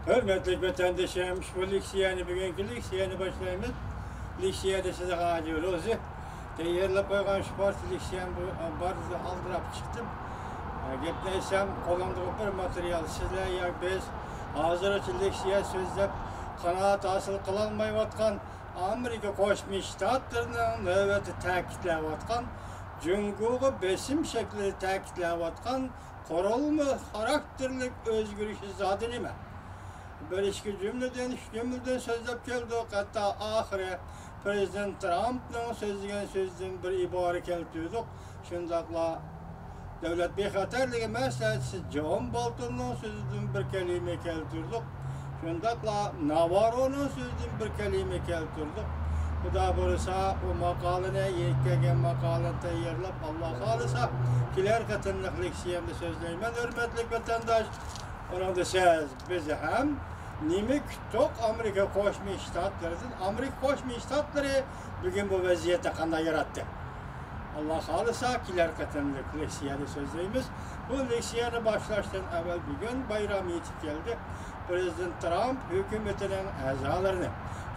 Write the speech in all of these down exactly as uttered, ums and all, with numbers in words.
ھۆرمەتلىك ۋەتەندىشىم، ئۇشبۇ لېكسىيەنى، بۈگۈنكى لېكسىيەنى باشلايمىز. لېكسىيەدە سىزگە ھاجى روزى تەييارلاپ قويغان شۇ پارچە لېكسىيەم بار، ئالدىراپ چىقتىم. گەپنى ئېيتسام، قولۇمدىكى بىر ماتېرىيال سىزلەر ياكى بىز ھازىرغىچە لېكسىيە سۆزلەپ قانائەت ھاسىل قىلالمايۋاتقان ئامېرىكا قوشما شتاتلىرىنىڭ نۆۋەتتە تەكىتلەۋاتقان، جۇڭگوغا بېسىم شەكلىدە تەكىتلەۋاتقان قۇرۇلما خاراكتېرلىك ئۆزگىرىشى زادى نېمە؟ بىر ئىككى جۈملىدىن، ئۈچ جۈملىدىن سۆزلەپ كەلدۇق. ھەتتا ئاخىرى پرېزىدېنت ترامپنىڭ سۆزلىگەن سۆزىدىن بىر ئىبارە كەلتۈردۇق. شۇنداقلا دۆلەت بىخەتەرلىكى مەسلىھەتچىسى جون بولتوننىڭ سۆزىدىن بىر كەلىمە كەلتۈردۇق. شۇنداقلا ناۋارونىڭ سۆزىدىن بىر كەلىمە كەلتۈردۇق. خۇدا بۇيرۇسا، ئۇ ماقالىنى، يېڭى كەلگەن ماقالىنى تەييارلاپ، ئاللا خالىسا، كېلەر قېتىملىق لېكسىيەمدە سۆزلەيمەن، ھۆرمەتلىك ۋەتەنداش. ئۇنىڭدا سىز، بىز ھەم نېمە كۈتتۇق ئامېرىكا قوشما شتاتلىرىدىن؟ ئامېرىكا قوشما شتاتلىرى بۈگۈن بۇ ۋەزىيەتنى قانداق ياراتتى؟ ئاللا خالىسا، كېلەر قېتىملىق لېكسىيەدە سۆزلەيمىز. بۇ لېكسىيەنى باشلاشتىن ئەۋۋەل بۈگۈن بايرام يېتىپ كەلدى. پرېزىدېنت ترامپ ھۆكۈمىتىنىڭ ئەزالىرىنى،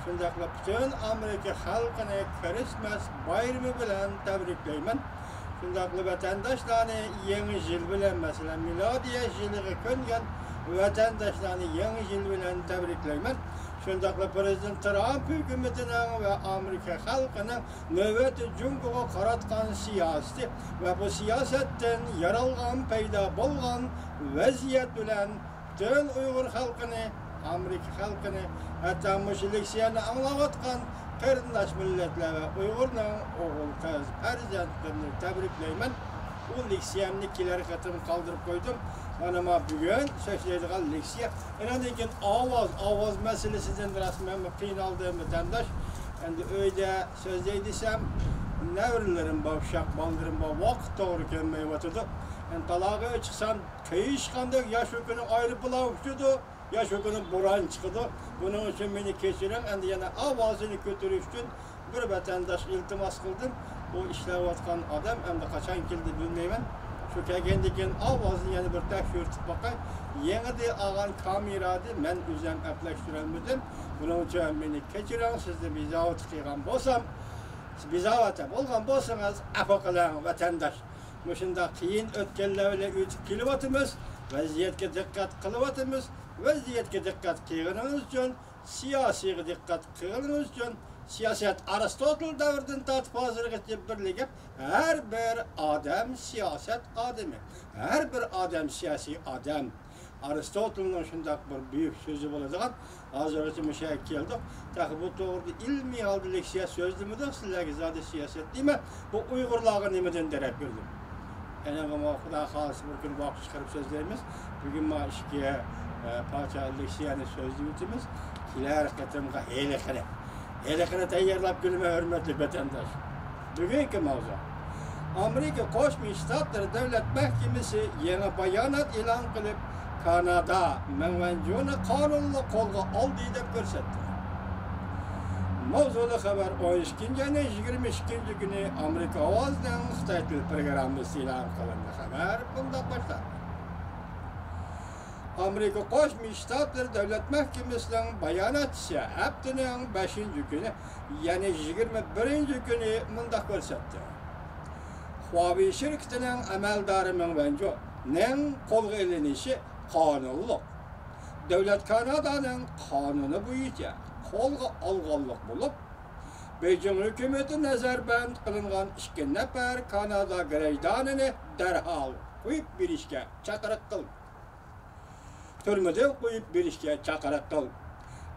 شۇنداقلا پۈتۈن ئامېرىكا خەلقىنى كىرىسمەس بايرىمى بىلەن تەبرىكلەيمەن. شۇنداقلا ۋەتەنداشلارنى يېڭى يىل بىلەن، مەسىلەن، مىلادىيە يىلىغا كۆنگەن ۋەتەنداشلارنى يېڭى يىل بىلەن تەبرىكلەيمەن. شۇنداقلا پرېزىدېنت ترامپ ھۆكۈمىتىنىڭ ۋە ئامېرىكا خەلقىنىڭ نۆۋەتتە جۇڭگوغا قاراتقان سىياسىتى ۋە بۇ سىياسەتتىن يارالغان، پەيدا بولغان ۋەزىيەت بىلەن پۈتۈن ئۇيغۇر خەلقىنى، ئامېرىكا خەلقىنى، ھەتتا مۇشۇ لېكسىيەنى ئاڭلاۋاتقان قېرىنداش مىللەتلەر ۋە ئۇيغۇرنىڭ ئوغۇل-قىز پەرزەنتلىرىنى تەبرىكلەيمەن. ئۇ لېكسىيەمنى كېلەر قېتىم قالدۇرۇپ قويدۇم. مانا ما بۈگۈن سۆزلەيدىغان لېكسىيە. ئۇنىڭدىن كېيىن ئاۋاز، ئاۋاز مەسىلىسىدىن راست مەنمۇ قىينالدىم، ۋەتەنداش. ئەمدى ئۆيدە سۆزلەي دېسەم، نەۋرىلىرىم بار، ئۇششاق بالىلىرىم بار، ۋاقىت توغرا كەلمەيۋاتىدۇ. ئەمدى تالاغا چىقسام، قېيىشقاندەك يا شۇ كۈنى ئايروپىلان ئۇچىدۇ، يا شۇ كۈنى بوران چىقىدۇ. بۇنىڭ ئۈچۈن مېنى كەچۈرۈڭ. ئەمدى يەنە ئاۋازىنى كۆتۈرۈش ئۈچۈن بىر ۋەتەنداشقا ئىلتىماس قىلدىم. ئۇ ئىشلەۋاتقان ئادەم ئەمدى قاچان كېلىدۇ بىلمەيمەن. شۇ كەلگەندىن كېيىن ئاۋازىنى يەنە بىر تەكشۈرتۈپ باقاي. يېڭىدە ئالغان كامېرادى مەن ئۆزۈم ئەپلەشتۈرەلمىدىم. بۇنىڭ ئۈچۈن مېنى كەچۈرۈڭ، سىزنى بىزاۋات قىلغان بولسام. بىزاۋات بولغان بولسىڭىز، ئەپۇ قىلىڭ، ۋەتەنداش. مۇشۇنداق قىيىن ئۆتكەللەر بىلەن ئۆتۈپ كېلىۋاتىمىز. ۋەزىيەتكە دىققەت قىلىۋاتىمىز. ۋەزىيەتكە دىققەت قىلغىنىڭىز ئۈچۈن، سىياسىيغا دىققەت قىلغىنىڭىز ئۈچۈن، سىياسەت ئارستوتېل دەۋرىدىن تارتىپ ھازىرغىچە بىرلىگەپ، ھەر بىر ئادەم سىياسەت ئادىمى، ھەر بىر ئادەم سىياسىي ئادەم. ئارستوتېلنىڭ شۇنداق بىر بۈيۈك سۆزى بولىدىغان، ھازىرغىچە مۇشۇ يەرگە كەلدۇق. تېخى بۇ توغرىدا ئىلمىي ھالدا لېكسىيە سۆزلىمىدۇق. سىلەرگە زادى سىياسەت نېمە؟ بۇ ئۇيغۇرلارغا نېمىدىن دېرەك بېرىدۇ؟ ئەنە بۇ خۇدا خالىسا بىر كۈن ۋاقىت چىقىرىپ سۆزلەيمىز. بۈگۈن ما ئىككى، ئە، پارچە لېكسىيەنى سۆزلىۋېتىمىز. كېلەر قېتىمغا ھېلىقىنى، ھېلىقىنى تەييارلاپ كېلىمەن، ھۆرمەتلىك ۋەتەنداش. بۈگۈنكى ماۋزۇ. ئامېرىكا قوشما شتاتلىرى دۆلەت مەھكىمىسى يېڭى بايانات ئېلان قىلىپ، كانادا مېڭ ۋەنجۇنى قانۇنلۇق قولغا ئالدى دەپ كۆرسەتتى. ماۋزۇلۇق خەۋەر ئون ئىككىنچى ئاينىڭ يىگىرمە ئىككىنچى كۈنى ئامېرىكا ئاۋازىنىڭ خىتاي تىل پروگراممىسى ئېلان قىلىندى. خەۋەر بۇنداق باشلاندى. ئامېرىكا قوشما شتاتلىرى دۆلەت مەھكىمىسىنىڭ باياناتچىسى ھەپتىنىڭ بەشىنچى كۈنى، يەنى يىگىرمە بىرىنچى كۈنى مۇنداق كۆرسەتتى: خۇاۋېي شىركىتىنىڭ ئەمەلدارى مېڭ ۋەنجۇنىڭ قولغا ئېلىنىشى قانۇنلۇق. دۆلەت كانادانىڭ قانۇنى بويىچە قولغا ئالغانلىق بولۇپ، بېيجىڭ ھۆكۈمىتى نەزەربەند قىلىنغان ئىككى نەپەر كانادا گراژدانىنى دەرھال قويۇپ بېرىشكە چاقىرىق قىلدى. تۈرمىدىن قويۇپ بېرىشكە چاقىرىق قىلدى.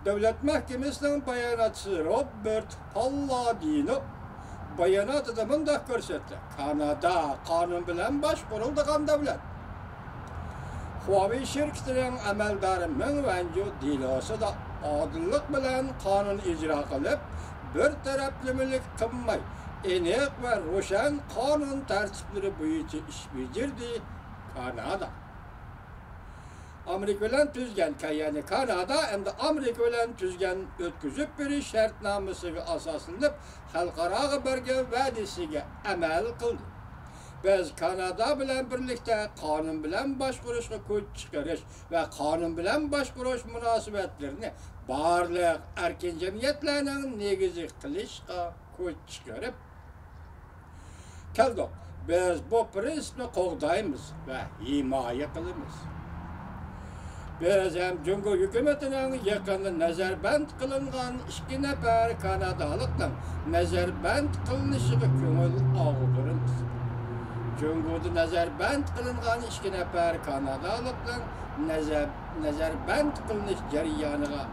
دۆلەت مەھكىمىسىنىڭ باياناتچىسى روبېرت پاللادىنو باياناتىدا مۇنداق كۆرسەتتى: كانادا قانۇن بىلەن باشقۇرۇلىدىغان دۆلەت. خۇاۋېي شىركىتىنىڭ ئەمەلدارى مېڭ ۋەنجۇ دېلوسىدا ئادىللىق بىلەن قانۇن ئىجرا قىلىپ، بىر تەرەپلىمىلىك قىلماي، ئېنىق ۋە روشەن قانۇن تەرتىپلىرى بويىچە ئىش بېجىردى. كانادا ئامېرىكا بىلەن تۈزگەن، يەنى كانادا ئەمدى ئامېرىكا بىلەن تۈزگەن ئۆتكۈزۈپ بېرىش شەرتنامىسىگە ئاساسلىنىپ، خەلقئاراغا بەرگەن ۋەدىسىگە ئەمەل قىلدى. بىز كانادا بىلەن بىرلىكتە قانۇن بىلەن باشقۇرۇشقا كۈچ چىقىرىش ۋە قانۇن بىلەن باشقۇرۇش مۇناسىۋەتلىرىنى بارلىق ئەركىن جەمئىيەتلەرنىڭ نېگىزى قىلىشقا كۈچ چىقىرىپ كەلدۇق. بىز بۇ پىرىنسىپنى قوغدايمىز ۋە ھىمايە قىلىمىز. بىز ھەم جۇڭگو ھۆكۈمىتىنىڭ يېقىندا نەزەربەند قىلىنغان ئىككى نەپەر كانادالىقنىڭ نەزەربەند قىلىنىشىغا كۆڭۈل ئاغدۇرىمىز. جۇڭگودا نەزەربەند قىلىنغان ئىككى نەپەر كانادالىقنىڭ نەزەر-، نەزەربەند قىلىنىش جەريانىغا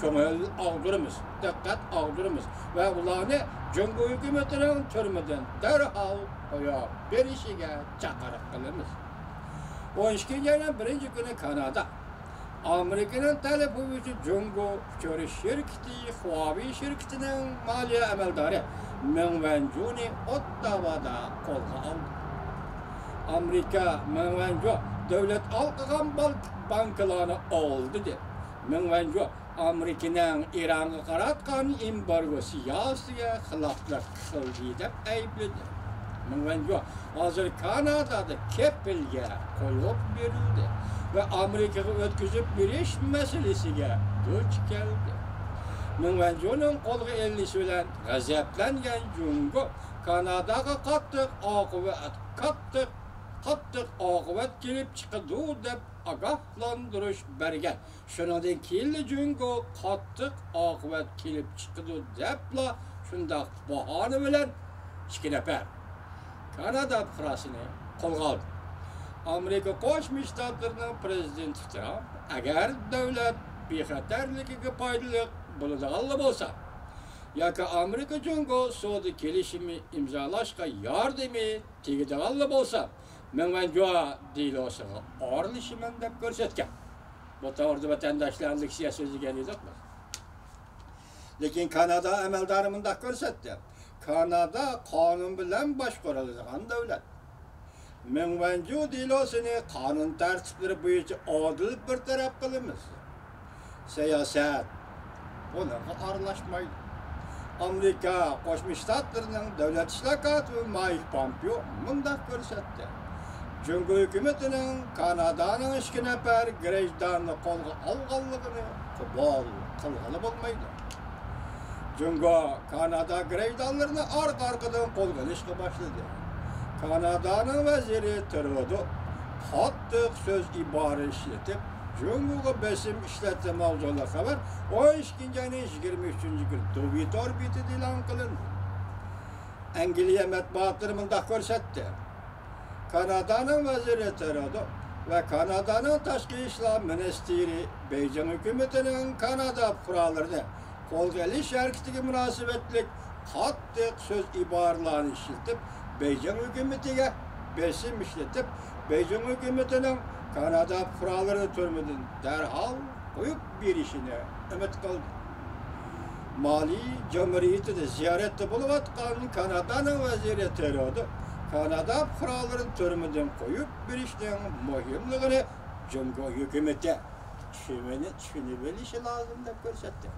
كۆڭۈل ئاغدۇرىمىز، دىققەت ئاغدۇرىمىز ۋە ئۇلارنى جۇڭگو ھۆكۈمىتىنىڭ تۈرمىدىن دەرھال قويۇپ بېرىشىگە چاقىرىق قىلىمىز. ئون ئىككىنچى ئاينىڭ بىرىنچى كۈنى كانادا ئامېرىكىنىڭ تەلىپى بويىچە جۇڭگو ئۇچۇر شىركىتى خۇاۋېي شىركىتىنىڭ مالىيە ئەمەلدارى مېڭ ۋەنجۇنى ئوتتاۋادا قولغا ئالدى. ئامېرىكا مېڭ ۋەنجۇ دۆلەت ئالقىغان بانكىلارنى ئالدىدى. مېڭ ۋەنجۇ ئامېرىكىنىڭ ئىرانغا قاراتقان ئېمبارگو سىياسىتىگە خىلاپلىق قىلدى دەپ ئەيىبلىدى. مېڭ ۋەنجۇ ھازىر كانادادا كېپىلگە قويۇپ بېرىلدى ۋە ئامېرىكىغا ئۆتكۈزۈپ بېرىش مەسىلىسىگە دۇچ كەلدى. مېڭ ۋەنجۇنىڭ قولغا ئېلىنىشى بىلەن غەزەپلەنگەن جۇڭگو كاناداغا قاتتىق ئاقىۋەت، قاتتىق، قاتتىق ئاقىۋەت كېلىپ چىقىدۇ دەپ ئاگاھلاندۇرۇش بەرگەن. شۇنىڭدىن كېيىنلا جۇڭگو قاتتىق ئاقىۋەت كېلىپ چىقىدۇ دەپلا شۇنداق باھانە بىلەن ئىككى نەپەر كانادا پۇقراسىنى قولغا ئالدى. ئامېرىكا قوشما شتاتلىرىنىڭ پىرېزىدېنتى ترامپ ئەگەر دۆلەت بىخەتەرلىكىگە پايدىلىق بولىدىغانلا بولسا ياكى ئامېرىكا جۇڭگو سودا كېلىشىمى ئىمزالاشقا ياردىمى تېگىدىغانلا بولسا، مېڭ ۋەنجۇ دېلوسىغا ئارىلىشىمەن دەپ كۆرسەتكەن. بۇ توغرىدا ۋەتەنداشلار لېكسىيە سۆزلىگەن ئىدۇق بىز. لېكىن كانادا ئەمەلدارى مۇنداق كۆرسەتتى. كانادا قانۇن بىلەن باشقۇرۇلىدىغان دۆلەت. مېڭ ۋەنجۇ دېلوسىنى قانۇن تەرتىپلىرى بويىچە ئادىل بىر تەرەپ قىلىمىز. سىياسەت بۇنىڭغا ئارىلاشمايدۇ. ئامېرىكا قوشما شتاتلىرىنىڭ دۆلەت ئىشلار كاتىپى مايك پومپېئو مۇنداق كۆرسەتتى: جۇڭگو ھۆكۈمىتىنىڭ كانادانىڭ ئىككى نەپەر گرېزدانىنى قولغا ئالغانلىقىنى قوبۇل قىلغىلى بولمايدۇ. جۇڭگو كانادا گرېزدانلىرىنى ئارقا-ئارقىدىن قولغا ئېلىشقا باشلىدى. كانادانىڭ ۋەزىرى ترودو قاتتىق سۆز ئىبارە ئىشلىتىپ، جۇڭگوغا بېسىم ئىشلەتتى ماۋزۇلۇق خەۋەر ئون ئىككىنچى ئاينىڭ يىگىرمە ئۈچىنچى كۈنى دوۋىتور بېتىدە ئېلان قىلىندى. ئەنگلىيە مەتبۇئاتلىرى مۇنداق كۆرسەتتى. كانادانىڭ ۋەزىرى ترودو ۋە كانادانىڭ تاشقى ئىشلار مىنىستىرى بېيجىڭ ھۆكۈمىتىنىڭ كانادا پۇقرالىرىنى قولغا ئېلىش ھەرىكىتىگە مۇناسىۋەتلىك قاتتىق سۆز ئىبارىلەرنى ئىشلىتىپ، بېيجىڭ ھۆكۈمىتىگە بېسىم ئىشلىتىپ، بېيجىڭ ھۆكۈمىتىنىڭ كانادا پۇقرالىرىنى تۈرمىدىن دەرھال قويۇپ بېرىشىنى ئۈمىد قىلدى. مالى جۇمھۇرىيىتىدە زىيارەتتە بولۇۋاتقان كانادانىڭ ۋەزىرى ترودو كانادا پۇقرالىرىنى تۈرمىدىن قويۇپ بېرىشنىڭ مۇھىملىقىنى جۇڭگو ھۆكۈمىتى چۈشىنىۋېلىشى لازىم دەپ كۆرسەتتى.